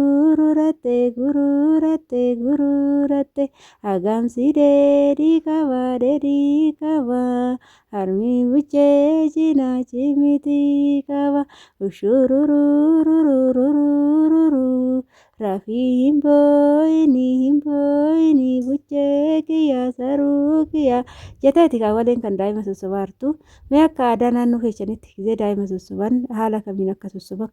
Gururatte gururatte gururatte agamsi dheedhii qaba dheedhii qaba harmi buchee cinaachi mixii qaba ushurururururururu rafii hin boo'ini hin boo'ini buchee kiyya saruu kiyya jeteeti kaa waleen kan daa'ima sossobaartu. Mee akka aadaa naannoo keessanitti gizee daa'ima sossoban haala kamiin akka sossoban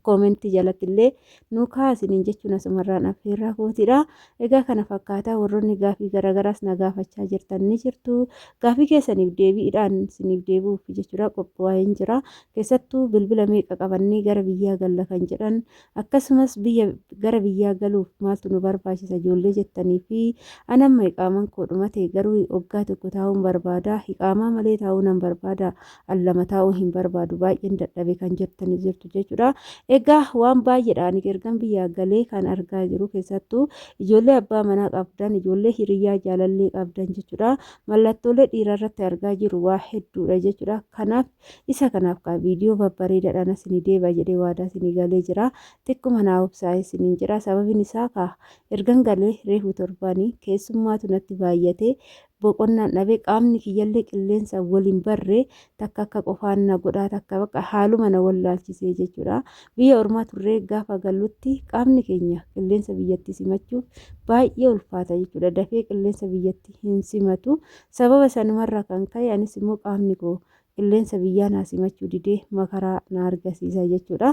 koomentii jalatti illee nu kaasiniin jechuun asumarraan affeerraa kootidha. Egaa kana fakkaataa warroonni gaafii garaagaraas na gaafachaa jirtan ni jirtu. Gaafii keessaniif deebiidhaan isiniif deebi'uuf jechuudha qophaa'een jira. Keessattuu bilbila meeqa qabannee gara biyyaa galla kan jedhan akkasumas biyya gara biyyaa galuuf maaltu nu barbaachisa ijoollee jettanii fi an amma iqaaman koo dhumate garuu waggaa tokko taa'uun barbaada. Iqaamaa malee taa'uu nan barbaada. Al lama taa'uu hin barbaadu baay'een dadhabe kan jettanii jirtu jechuudha. Egaa waan baay'eedha ani ergan biyyaa galee kan argaa jiru keessattuu ijoollee abbaa manaa qabdan ijoollee hiriyyaa jaalallee qabdan jechuudha. Mallattoolee dhiiraa irratti argaa jiru waa hedduudha jechuudha. Kanaaf isa kanaaf kaa viidiyoo babbareedaadhaan isinii deebi'a jedhee waadaa isinii galee jira. Xiqquma naa obsaa isiniin jira. Sababiin isaa kaa ergan galee reefu torbaanii keessummaatu natti baay'ate boqonnaan dhabe qaamni kiyyallee qilleensa wal hin barre takka akka qofaan na godhaa takka bakka haaluma na wallaalchisee jechuudha. Biyya ormaa turree gaafa gallutti qaamni keenya qilleensa biyyattii simachuuf baay'ee ulfaata jechuudha. Dafee qilleensa biyyattii hin simatu. Sababa sanumarraa kan ka'e anis immoo qaamni koo qilleensa biyyaa naa simachuu didee makaraa na argasiisa jechuudha.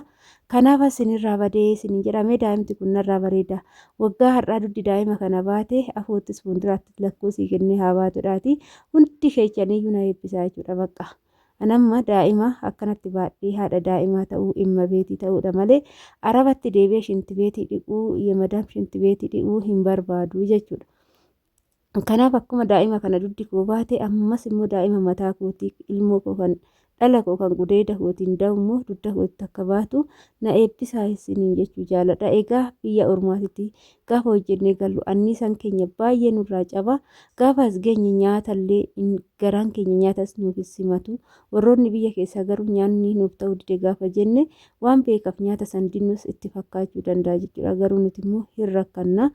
Kanaaf isinirraa badee isiniin jedha mee daa'imti kun narraa bareeda. Waggaa har'aa dugdi daa'ima kana baate afoottis fuulduraatti lakkuu sii kennee haa baatudhaati. Hundi keechaniyyuu na eebbisaa jechuudha bakka. Anamma daa'ima akkanatti baadhee haadha daa'imaa ta'uu dhimma beetii ta'uudha malee arabatti deebi'ee shintibeetii dhiquu yemadaam shintibeetii dhiquu hin barbaadu jechuudha. Kanaaf akkuma daa'ima kana dugdi koo baate ammas immoo daa'ima mataa kootii ilmoo koo kan dhala koo kan gudeeda kootiin da'u immoo dugda kootti akka baatu na eebbisaa isiniin jechuu jaaladha. Egaa biyya ormaatitti gaafa hojjennee gallu anniisaan keenya baay'ee nurraa caba. Gaafa as geenye nyaatallee garaan keenya nyaatas nuuf hin simatu. Warroonni biyya keessaa garuu nyaanni nuuf ta'uu dide gaafa jenne waan beekaaf nyaata san dinnus itti fakkaachuu danda'a jechuudha. Garuu nuti immoo hin rakkanna.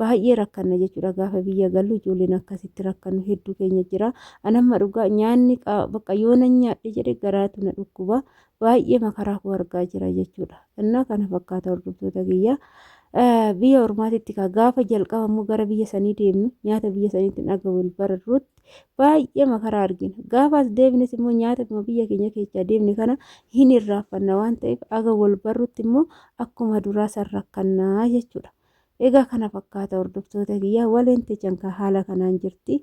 Baay'ee rakkanna jechuudha gaafa biyya gallu ijoolleen akkasitti rakkannu hedduu keenya jira. An amma dhugaa nyaanni bakka yoo nan nyaadhe jedhe garaatu na dhukkuba. Baay'ee makaraa koo argaa jira jechuudha. Innaa kana fakkaata hordoftoota kiyya. Biyya ormaatitti kaa gaafa jalqaba immoo gara biyya sanii deemnu nyaata biyya saniitti dhaga wal bararruutti baay'ee makaraa argina. Gaafa as deebines immoo nyaata biyya keenya keessaa deemne kana hin irraanfanna waan ta'eef aga wal barrutti immoo akkuma duraa san rakkannaa jechuudha. Egaa kana fakkaata hordoftoota kiyya waleen techan ka haala kanaan jirti.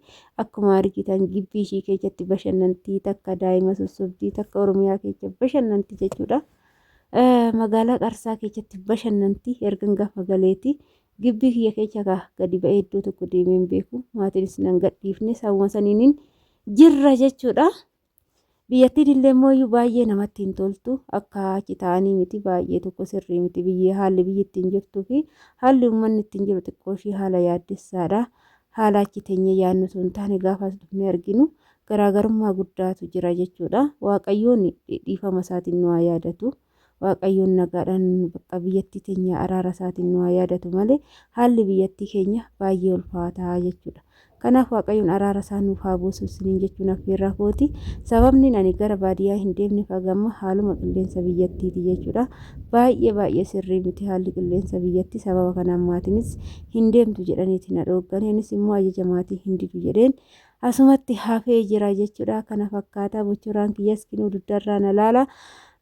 Akkuma argitan gibbii ishii keessatti bashannantii takka daa'ima sossobdii takka Oromiyaa keessa bashannanti jechuudha. Magaalaa Qarsaa keessatti bashannanti ergan gaafa galeeti. Gibbii kiyya keessa kaa gadi ba'ee iddoo tokko deemee hin beeku. Maatiinis nan gadhiifne sabuma saniinin jirra jechuudha. Biyyattiin illee mooyyuu baay'ee namatti hin toltu. Akka achi ta'anii miti baay'ee tokko sirrii miti biyyi haalli biyyi ittiin jirtuu fi haalli uummanni ittiin jiru xiqqoo ishii haala yaaddessaadha. Haala achi teenyee yaadnu osoo hin taane gaafa as dhufnee arginu garaagarummaa guddaatu jira jechuudha. Waaqayyoon dhiifama isaatiin nu haa yaadatu. Waaqayyoon nagaadhaan bakka biyyattii teenya araara isaatiin nu haa yaadatu malee haalli biyyattii keenya baay'ee ulfaataa jechuudha. Kanaaf Waaqayyoon araara isaa nuuf haa buusu isiniin jechuun affeerraa kooti. Sababni ani gara baadiyyaa hin deemneef hagamma haaluma qilleensa biyyattiiti jechuudha. Baay'ee baay'ee sirrii miti haalli qilleensa biyyattii sababa kanaan maatiinis hin deemtu jedhaniiti na dhooggan. Anis immoo ajaja maatii hin didu jedheen asumatti hafee jira jechuudha. Kana fakkaata buchuraan kiyyas kinuu dugdarraa na laala.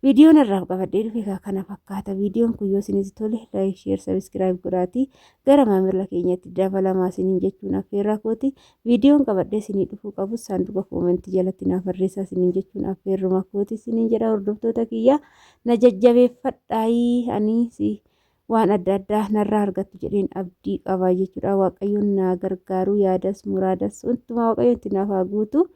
Viidiyoon irraaf qabadhee dhufe egaa kana fakkaata. Viidiyoon kun yoo isinitti tole like, share, subscribe godhaatii gara maamila keenyatti dabalamaa isiniin jechuun affeerraa kooti. Viidiyoon qabadhee isinii dhufuu qabus saanduqa koomentii jalatti naaf barreessaa isiniin jechuun affeerruma kooti isiniin jedha hordoftoota kiyya. Na jajjabeeffadhaayii ani si waan adda addaa narraa argattu jedheen abdii qaba jechuudha. Waaqayyoon naa gargaaru yaadas muraadas hundumaa waaqayyoon itti naaf haa guutu.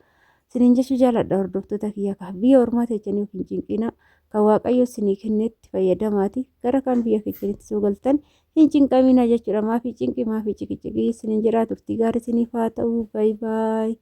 Sinin jechuu jaaladha hordoftoota kiyya ka biyya ormaa teechanii of hin cinqina kan waaqayyo sinii kennetti fayyadamaati gara kan biyya keessanitti soo galtan hin cinqamina jechuudha. Maafii cinqi maafii ciqiciqii sinin jedhaa turtii gaarii siniif haa ta'u. Baay baay.